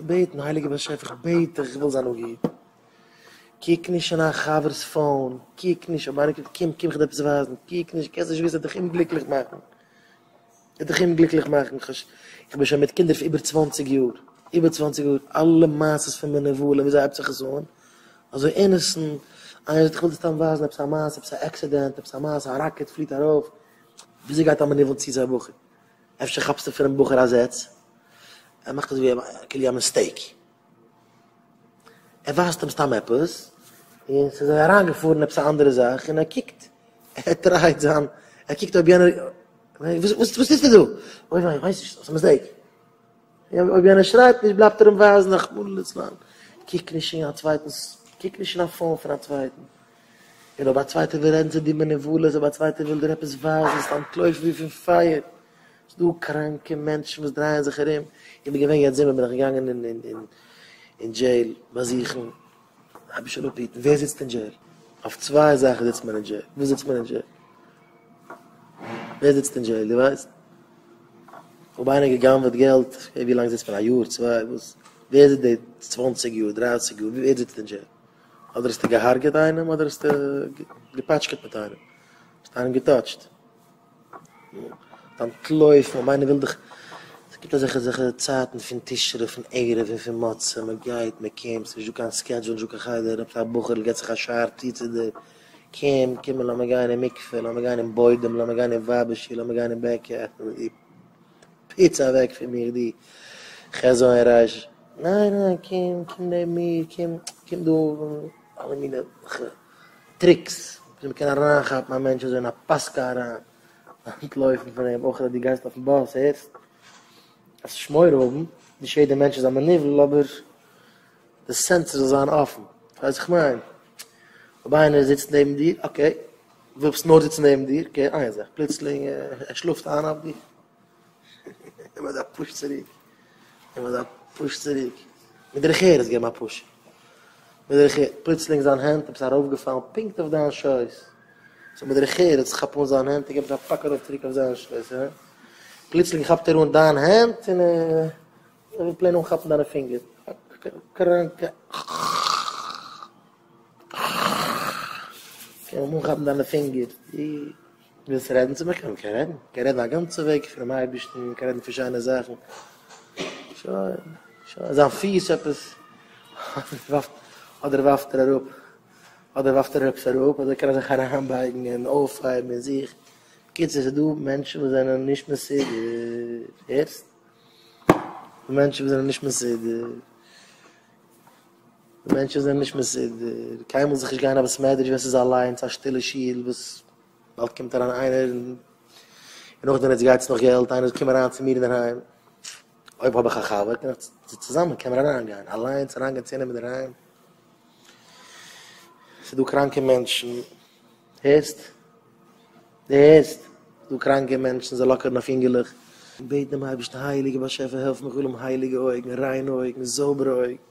בעטן, הייליגער באשעפער איך בעט דיך איך וויל זיין אפגעהיטן, קוק נישט אין א חבר'ס phone, קוק נישט, אויב איינער קומט, קום קום איך דיר עפעס ווייזן, קוק נישט, קענסט נישט וויסן, ער וועט דיך אומגליקליך מאכן, ער וועט דיך אומגליקליך מאכן, איך בין שוין מיט קינדער פאר איבער צוואנציג יאר, איבער צוואנציג יאר, אלע מעשות פון מנוולים וויאזוי הייבט זיך עס אן, אזוי innocent, איינער זאגט איך וויל דיר סתם ווייזן עפעס א מעשה, עפעס א accident, עפעס א מעשה, א rocket פליט ארויף, וויאזוי גייט א מנוול צו צו א בחור? אפשר כאפסטו פונעם בחור א זעץ? ער מאכט אזוי ווי כאילו א mistake, ער ווייזט אים סתם עפעס, און ס'איז אריינגעפארן עפעס א אנדערע זאך, און ער קוקט, ער try ט זיין, ער קוקט אויב יענער, וואס וואס טוסטו דא? אוי וויי, איך ווייס נישט, ס'איז א mistake. אויב יענער שרייט נישט בלייבט ער אים ווייזן, רחמנא לצלן, קוק נישט אין א צווייטנס, קוק נישט אין א phone פון א צווייטן. און אויב א צווייטער וויל רעדן צו דיר מנוולות, אויב א צווייטער וויל דיר עפעס ווייזן, זאלסטו אנטלויפן ווי פון פייער. ס'איז דא קראנקע מענטשן וואס דרייען זיך ארום, איך בין געווען יעצט זומער בין איך געגאנגען אין אין אין אין jail באזוכן, אייבערשטער אפהיטן, ווער זיצט אין jail? אויף צוויי זאכן זיצט מען אין jail, וואס זיצט מען אין jail? ווער זיצט אין jail דו ווייסט? אויב איינער גע'גנב'עט געלט, ווי לאנג זיצט מען? א יאר? צוויי? וואס? ווער זיצט די צוואנציג יאר? דרייסיג יאר? ווער זיצט אין jail? אדער האסטו געהארגעט איינעם אדער האסטו געפאטשקעט מיט איינעם, האסט איינעם געטאטשט. אנטלויפן, אויב איינער וויל דיך, ס'קומט אזעלכע אזעלכע צייטן פון תשרי, פון ערב און פון מוצאי, מען גייט, מען קומט, ס'נישט דא קיין schedule, נישט דא קיין חדר, עפעס א בחור'ל געט זיך א שאר צו צו דיר, קום, קום און לאמיר גיין אין מקווה, לאמיר גיין אין בוידעם, לאמיר גיין אין ווייבער שול, לאמיר גיין אין בעקע, פיץ אוועק פון מיר דו חזון רייש, ניין ניין קום, קום נעבן מיר, קום, קום דא, אלע מיני tricks וויאזוי מ'קען אריינכאפן א מענטש אזוי אין א פאסקע אריין, אנטלויפן פון אים, אויך אז דו גייסט אויפן באס הערסט, דארפסט נישט מורא האבן, נישט יעדער מענטש איז א מנוול, אבער די sensor זאל זיין אפן, פארשטייסט וואס איך מיין? אויב איינער זיצט נעבן דיר, okay, ווילסט נאר זיצן נעבן דיר, okay, איין זאך, פלוצלינג ער שלאפט איין אויף דיר, אים אזא push צוריק, אים אזא push צוריק, מיט דרך ארץ געבן א push, מיט דרך ארץ, פלוצלינג זיין הענט עפעס ארויפגעפאלן פונקט אויף דיין שויס, so מיט דרך ארץ כאפ אן זיין הענט און געב עס א פאק ארויף צוריק אויף זיין שויס, הא? פלוצלינג כאפט ער אן דיין הענט און ער וויל plain אנכאפן דיינע פינגער, קראנקע. קען מען אנכאפן דיינע פינגער, דו ווילסט רעדן צו מיר? קען מען רעדן, קען רעדן א גאנצע וועג פונעם אייבערשטן, קען רעדן פון שיינע זאכן, שוין, שוין, זיין פיס עפעס, אדער ווארפט ער אראפ, אדער ווארפט ער עפעס אראפ, אדער קען ער זיך אריינבייגן און אויפהייבן און זיך, בקיצור ס'איז דא מענטשן וואס זענען נישט מסודר, הערסט? מענטשן וואס זענען נישט מסודר. די מענטשן זענען נישט מסודר, קיינמאל זיך נישט גיין א בית מדרש ווען ס'איז אליינס א שטילע שול וואס באלד קומט אריין איינער און נאכדעם יעצט גייטס נאך געלט, איינער זאל קומען אריין צו מיר אינדערהיים, אויב האב איך א חבר קען איך צוזאמען קען מען אריין גיין, אליינס אריין גיין צו איינעם אינדערהיים, ס'איז דא קראנקע מענטשן, הערסט? דו הערסט? ס'איז דא קראנקע מענטשן זיי לאקערן אויף אינגעלעך. בעט דעם אייבערשטן הייליגער באשעפער העלף מיך איך וויל האבן הייליגע אויגן, ריינע אויגן, זויבערע אויגן.